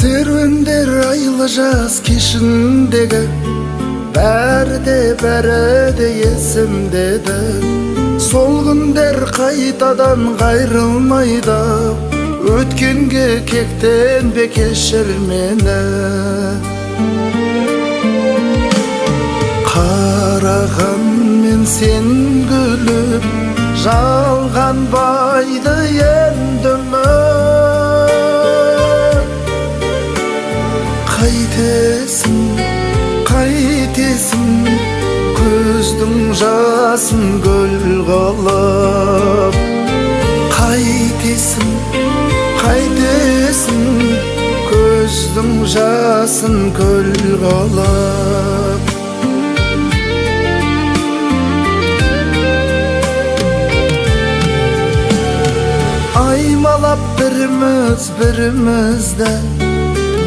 Серуендер айлы жаз кешіндегі, бәрі де, бәрі де есімде еді. Сол күндер қайтадан қайрылмайды. Өткенге кектенбе, кешір мені. Қарағанмен сен күліп, жалғанбайды енді үміт. Қайтесің, қайтесің көздің жасын көл қылып? Қайтесің, қайтесің көздің жасын көл қылып? Аймалап біріміз бірімізді,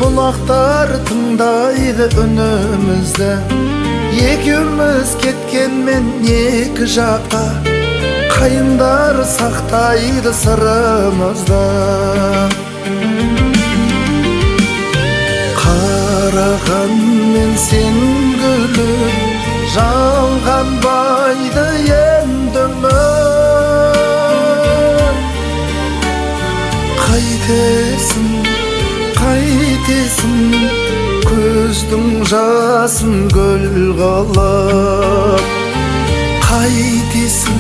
бұлақтар тыңдайды үнімізді. Екеуміз кеткенмен екі жаққа, қайыңдар сақтайды сырымызды. Қарағанмен сен күліп, жалғанбайды енді үміт. Қайтесің, қайтесің көздің жасын көл қылып? Қайтесің,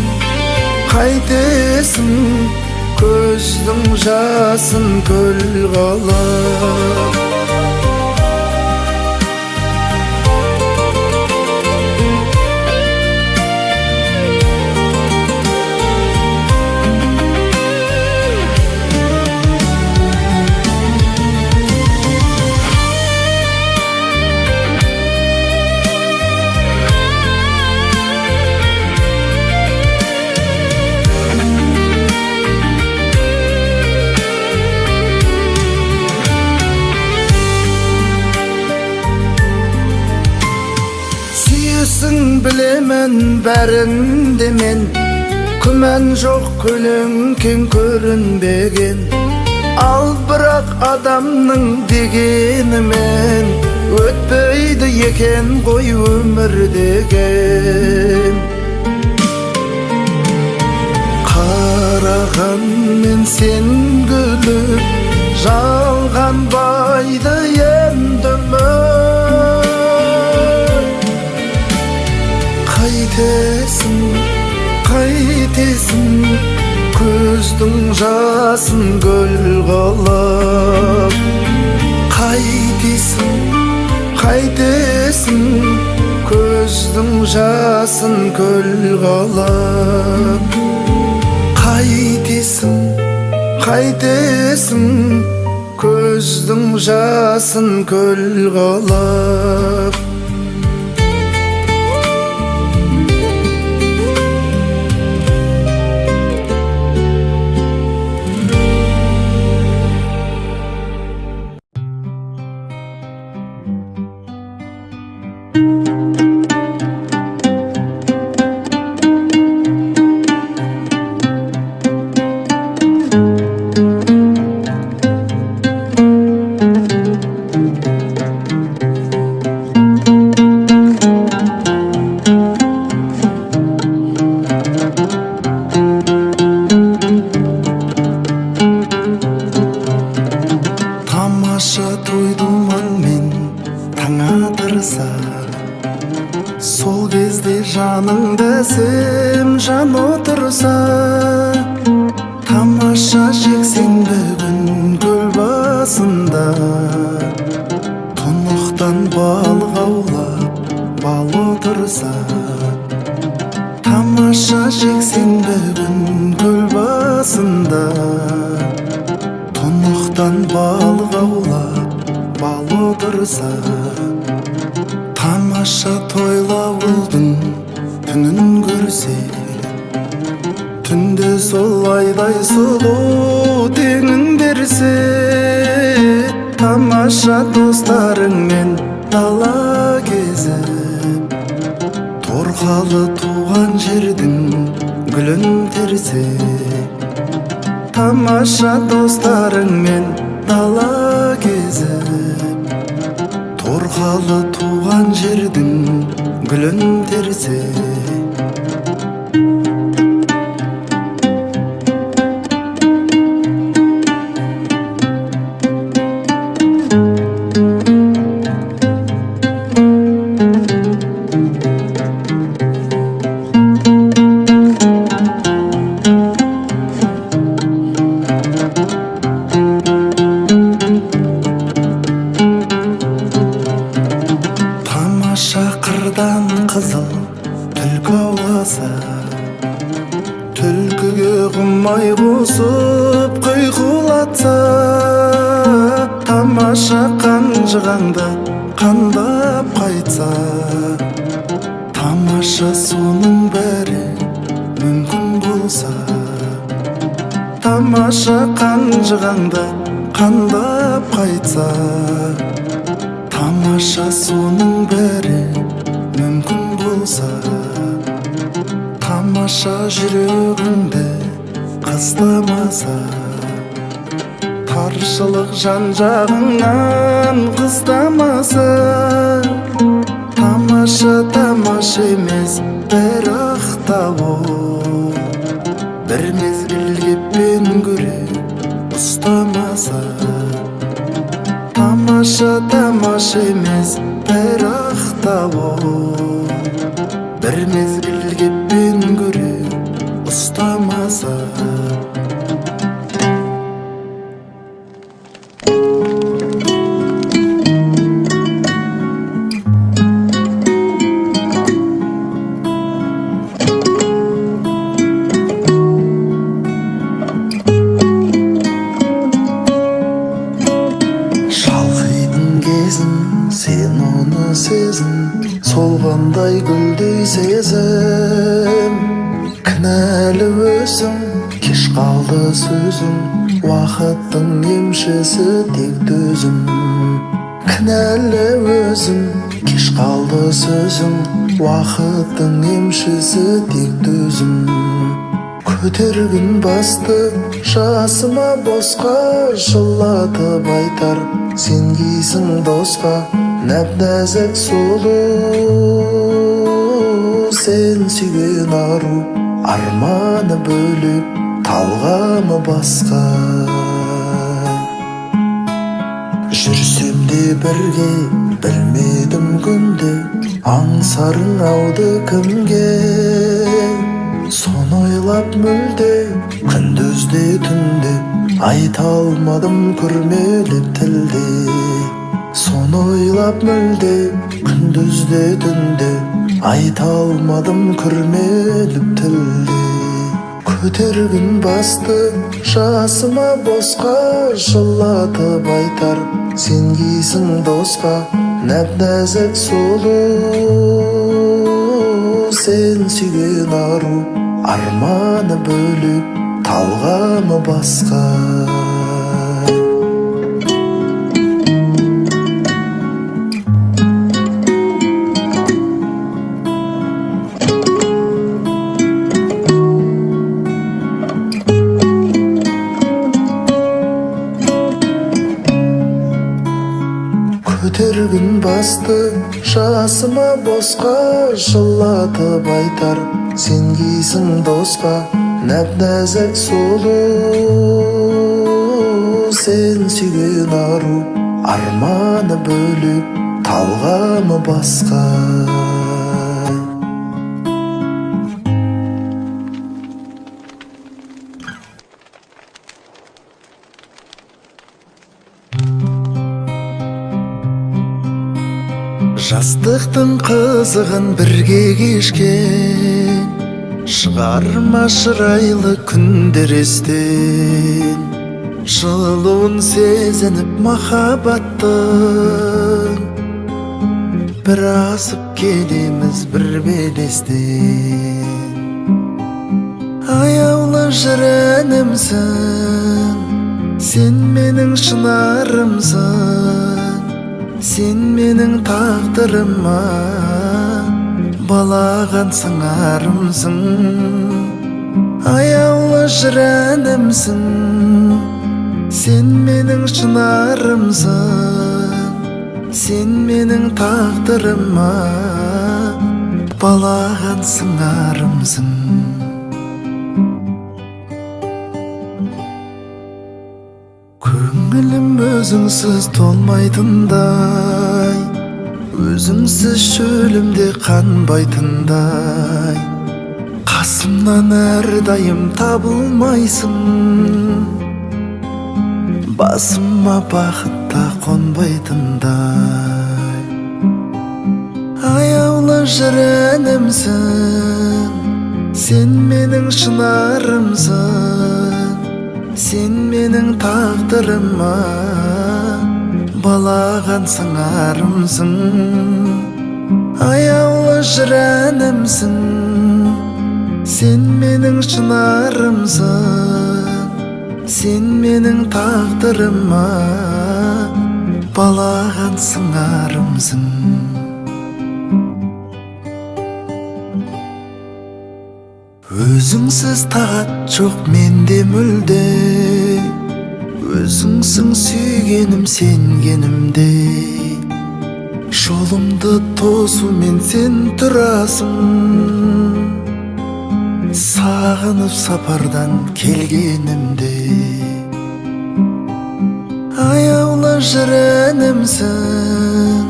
қайтесің көздің жасын көл қылып? Сүйесің, білемін, бәрінде мен күмән жоқ, көлеңкең көрінбеген. Ал бірақ адамның дегенімен өтпейді екен ғой өмір деген. Қарағанмен сен күліп, жалғанбайды енді үміт. Қайтесің, қайтесің көздің жасын көл қылып? Қайтесің, қайтесің көздің жасын көл қылып? Қайтесің, қайтесің көздің жасын көл қылып? Тамаша той думанмен таң атырса, сол кезде жаныңда әсем жан отырса. Тамаша жексенбі күн көл басында, тұнықтан балық аулап бал отырса. Тамаша жексенбі күн көл басында, тұнықтан балық аулап бал отырса. Тамаша Тамаша тойлауылдың түнін көрсе, түнде сол айдай сұлу теңін берсе, тамаша достарыңмен дала кезіп, торқалы туған жердің гүлін терсе, тамаша достарыңмен дала кезіп, торқалы туған жердің гүлін терсе. Тамаша қырдан қызыл түлкі ауласа, түлкіге құмай қосып құйқылатса, тамаша қанжығаңды қандап қайтса, тамаша соның бәрі мүмкін болса, тамаша қанжығаңды қандап қайтса, тамаша соның бәрі мүмкін болса, тамаша жүрегіңді қыстамаса, таршылық жан жағыңнан қыстамаса, тамаша тамаша емес бірақ та ол бір мезгіл кеппен көре ұстамаса, тамаша тамаша емес бірақ та ол бір мезгіл кеппен көре ұстамаса. Шалқитын кезім, сен оны сезін, солғандай гүлдей сезім. Кінәлі өзің, кеш қалды сөзің, уақыттың емшісі тек төзім. Кінәлі өзің, кеш қалды сөзің, уақыттың емшісі тек төзім. Көтергін басты жасыма босқа, жылатып айтар сенгейсің досқа, нәп-нәзік сұлу сен сүйген ару, арманы бөлек, талғамы басқа. Жүрсем де бірге, білмедім күнде, аңсарың ауды кімге? Соны ойлап мүлде, күндіз де түнде, айта алмадым күрмеліп тілде. Соны ойлап мүлде, күндіз де түнде, айта алмадым күрмеліп тілде. Көтергін басты жасыма босқа, жылатып айтар сенгейсің досқа, нәп-нәзік сұлу сен сүйген ару, арманы бөлек, талғамы басқа. Көтергін басты жасыма босқа, жылатып айтар сенгейсің досқа, нәп-нәзік сұлу сен сүйген ару, арманы бөлек, талғамы басқа. Жастықтың қызығын бірге кешкен, шығарма шырайлы күндер естен, жылуын сезініп махаббаттың, бір асып Келеміз бір белестен. Аяулы жыр әнімсің, сен менің шынарымсың, сен менің тағдырыма балаған сыңарымсың. Аяулы жыр әнімсің, сен менің шынарымсың, сен менің тағдырыма балаған сыңарымсың. Көңілім өзіңсіз толмайтындай, өзіңсіз шөлімде қанбайтындай, қасымнан әрдайым табылмайсың, басыма бақыт та қонбайтындай. Аяулы жыр әнімсің, сен менің шынарымсың, сен менің тағдырыма балаған сыңарымсың. Аяулы жыр әнімсің, сен менің шынарымсың, сен менің тағдырыма балаған сыңарымсың. Өзіңсіз тағат жоқ менде мүлде, өзіңсің сүйгенім сенгенімдей, жолымды тосумен сен тұрасың, сағынып сапардан келгенімде. Аяулы жыр әнімсің,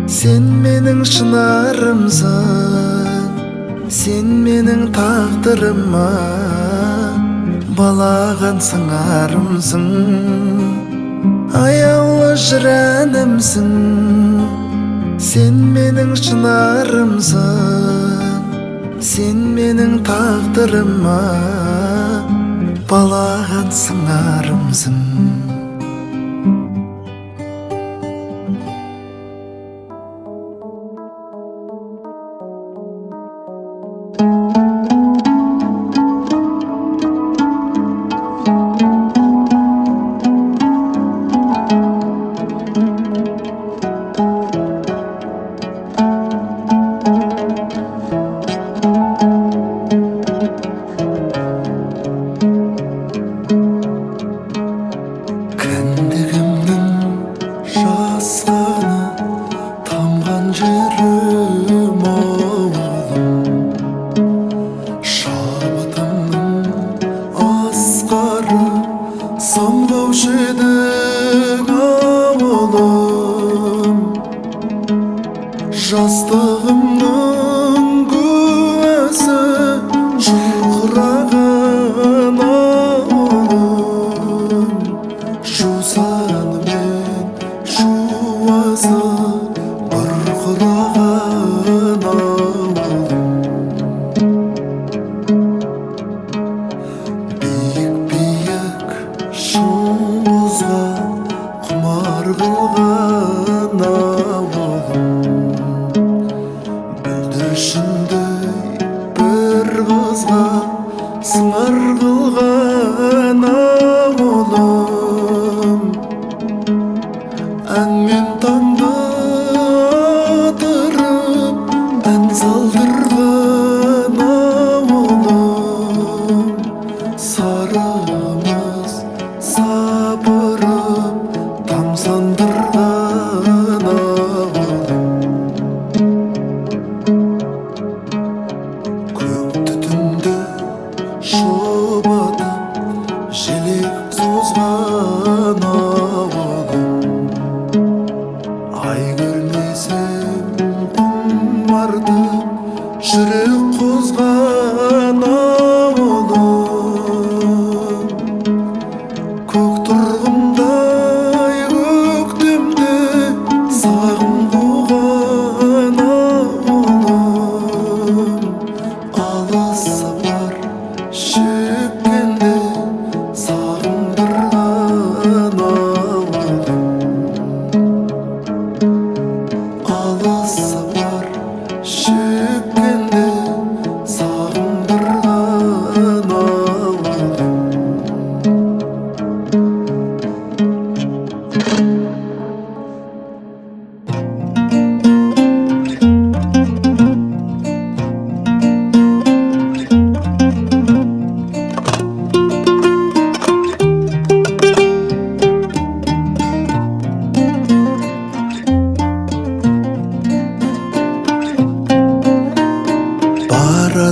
сен менің шынарымсың, сен менің тағдырыма балаған сыңарымсың. Аяулы жыр әнімсің, сен менің шынарымсың, сен менің тағдырыма балаған сыңарымсың. Кіндігімнің жасқаны тамған жерім ауылым, шабытымның асқары самғаушы едің ауылым, жастығымның гуәсі жарқыраған ауылым, жусанымен жуасы бұрқыраған ауылым. Биік биік шыңымызға құмар қылған ауылым, бүлдіршіндей бір қызға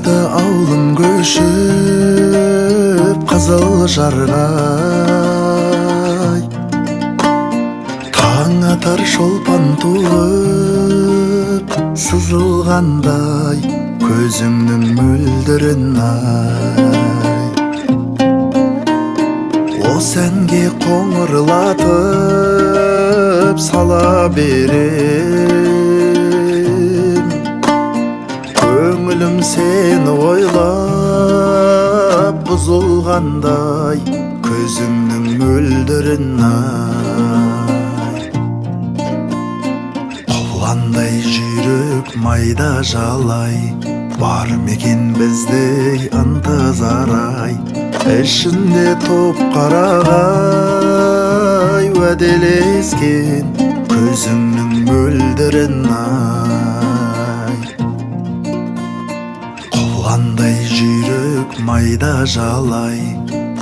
Барады аулым көшіп қызыл жарғай, таң атар шолпан туып сызылғандай көзіңнің мөлдірін ай. Осы әнге қоңырлатып сала берем, көңілім сені ойлап бұзылғандай көзіңнің мөлдірін ай. Құландай жүйрік майда жалай, бар мекен біздей ынтызар ай, ішінде топ қарағай уәделескен көзіңнің мөлдірін ай. Құландай жүйрік майда жалай,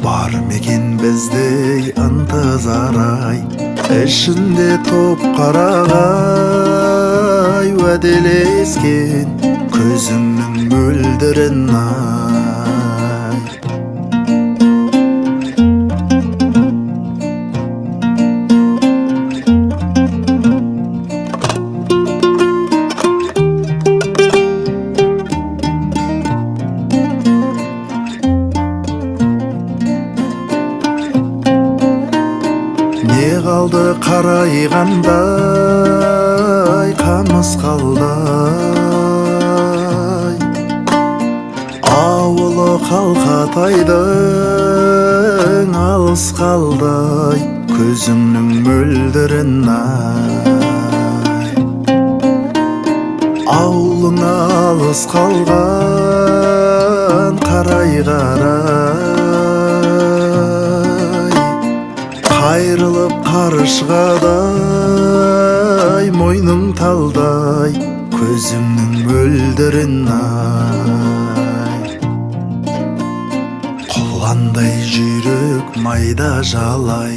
бар мекен біздей ынтызар ай, ішінде топ қарағай уәделескен көзіңнің мөлдірін ай. Не қалды қарайғандай қамыс қалдай, ауылы қалқатайдың алыс қалдай көзіңнің мөлдірін ай. Ауылың алыс қалған қарай қарай, қайрылып қаршығадай мойның талдай көзіңнің мөлдірін ай. Құландай жүйрік майда жалай,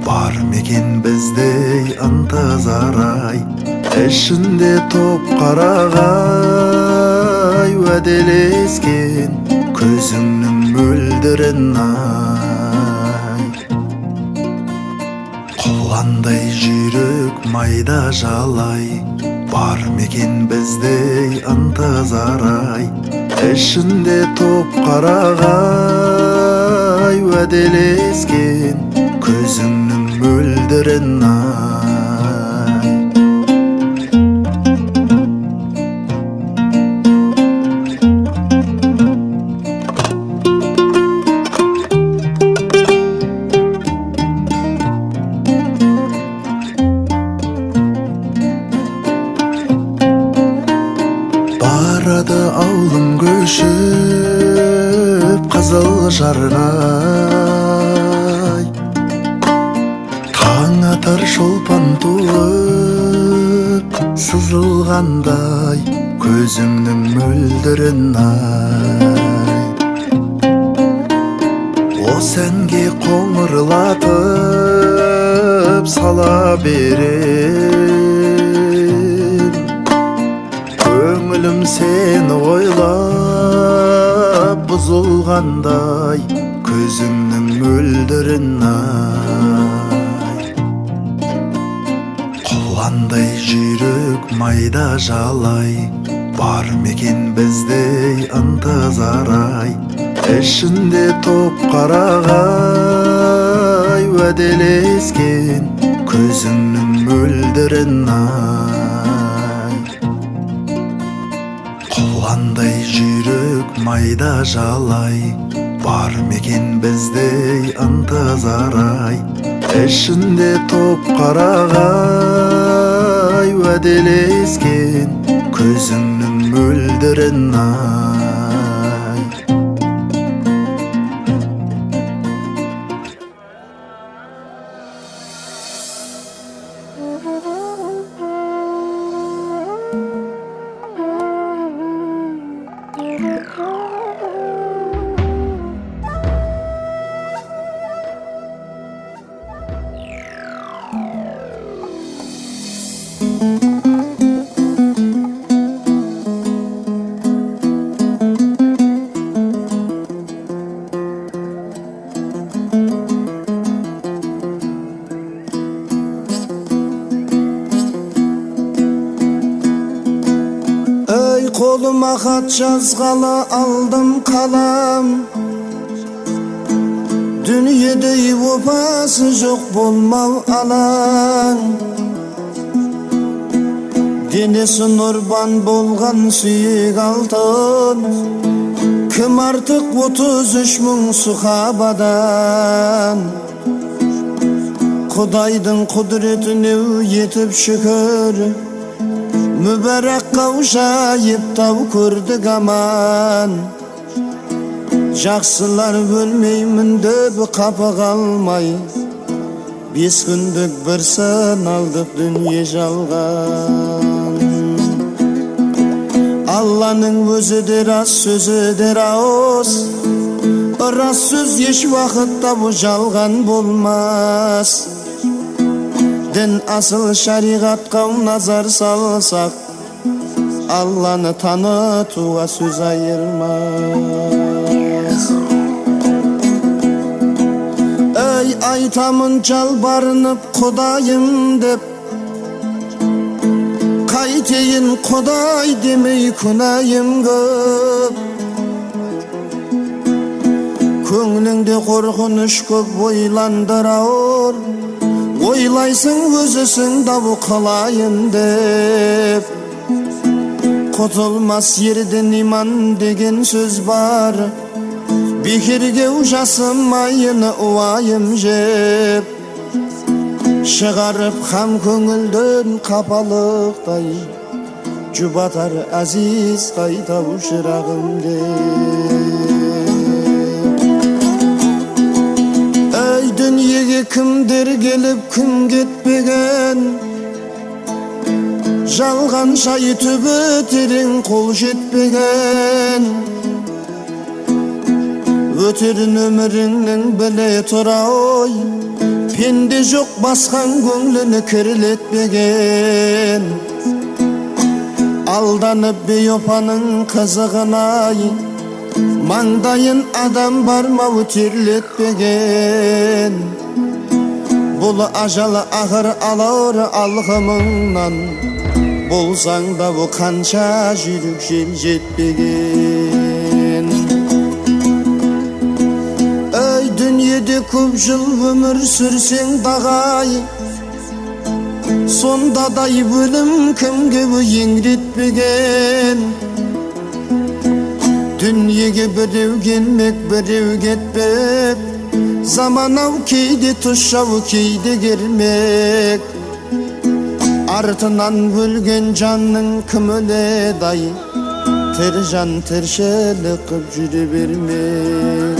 бар мекен біздей ынтызар ай, ішінде топ қарағай уәделескен көзіңнің мөлдірін ай. Құландай жүйрік майда жалай, бар мекен біздей ынтызар ай, ішінде топ қарағай уәделескен көзіңнің мөлдірін ай. Барады аулым көшіп қызыл жарғай, таң атар шолпан туып сызылғандай көзіңнің мөлдірін ай. Осы әнге қоңырлатып сала берем, көңілім сені ойлап бұзылғандай көзіңнің мөлдірін ай. Құландай жүйрік майда жалай, бар мекен біздей ынтызар ай, ішінде топ қарағай уәделескен көзіңнің мөлдірін ай. Құландай жүйрік майда жалай, бар мекен біздей ынтызар ай, ішінде топ қарағай уәделескен көзіңнің мөлдірін ай. Қолыма хат жазғалы алдым қалам, дүниедей опасы жоқ болмау алаң. Денесі нұрбан болған сүйек алтын, кім артық 33 мың сахабадан. Құдайдың құдіретіне етіп шүкір, мүбәрак қаушайып тау көрдік аман. Жақсылар өлмеймін деп қапы қалмай, 5 күндік бір сыналдық дүние жалған. Алланың өзі де рас, сөзі де рас, рас сөз еш уақытта бұл жалған болмас. Дін асыл шариғатқа назар салсақ, Алланы танытуға сөз айырмас. Ey айтамын жалбарынып Құдайым деп, қайтейін Құдай демей күнәйім көп. Көңіліңде қорқыныш көп ойландырар, ойлайсың өзісің дабу қылайын деп. Құтылмас ерден иман деген сөз бар, бекерге жасымайын уайым жеп. Шығарып хам көңілден қапалықтай, жұбатар әзиз қайта шырағым деп. Ey дүниеге кімдер келіп кім кетпеген, жалған шай түбі терең қол жетпеген. Өтерін өміріңнің біле тұра ой, пенде жоқ басқан көңліні кірлетпеген. Алданып бейопаның қызығына-ай, маңдайын адам бармау терлетпеген. Бұл ажалы ақыр алар алқымыңнан, болсаң да бұл қанша жүйрік жел жетпеген. Ey дүниеде көп жыл өмір сүрсең дағай, сонда дай өлім кімге еңіретпеген. Дүниеге біреу келмек, біреу кетпек, заман ау кейде тұшау, кейде кермек. Артынан өлген жанның кім өледі ай, тірі жан тіршілік қып жүре бермек.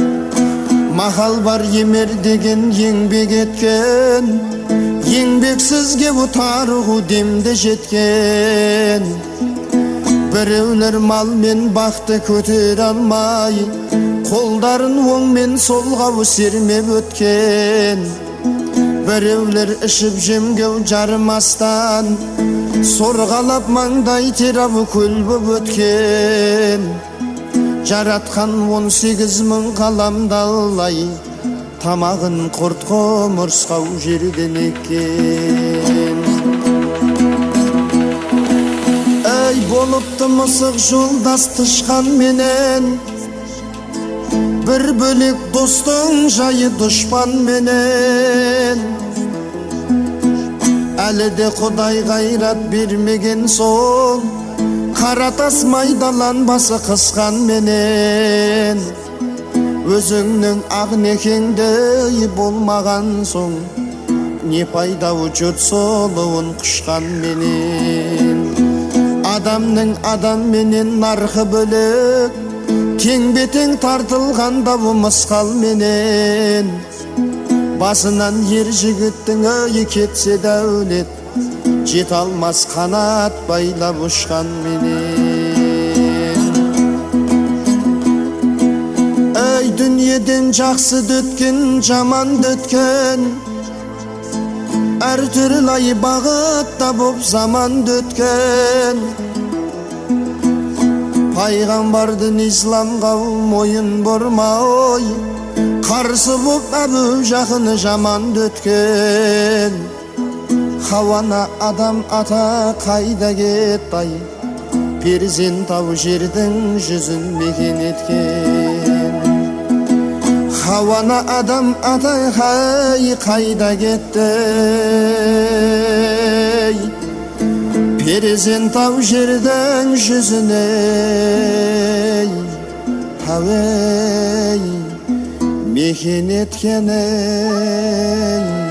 Мақал бар емер деген еңбек еткен, еңбексізге тарығу демде жеткен. Біреулер мал мен бақты көтере алмай, қолдарын оң мен солға сермеп өткен. Біреулер ішіп жемге жарымастан, сорғалап маңдай терап көл боп өткен. Жаратқан 18 мың қаламдалай, тамағын құрт құмырсқау жерден еккен. Ey болыпты мысық жолдас тышқан менен, бір бөлек достың жайы дұшпан менен. Әлі де Құдай қайрат бермеген соң, қара тас майдаланбасы қысқан менен. Өзіңнің ақ некеңдей болмаған соң, не пайда жұрт сұлуын құшқан менен. Адамның адамменен нарқы бөлек, теңбе-тең тартылғанда бұл мысқал менен. Басынан ер жігіттің өйі кетсе дәулет, жете алмас қанат байлап ұшқан менен. Ey дүниеден жақсы өткен, жаман өткен, әртүрлі ай бағытта боп заман өткен. Пайғамбардың исламға мойын бұрмай, қарсы боп Әбу Жахыны жаман өткен. Хауана адам ата қайда кетті ай, Перзент ау жердің жүзін мекен еткен. Хауана адам атай хай қайда кетті? Перзент ау жердің жүзіне тауей мекен еткен ей.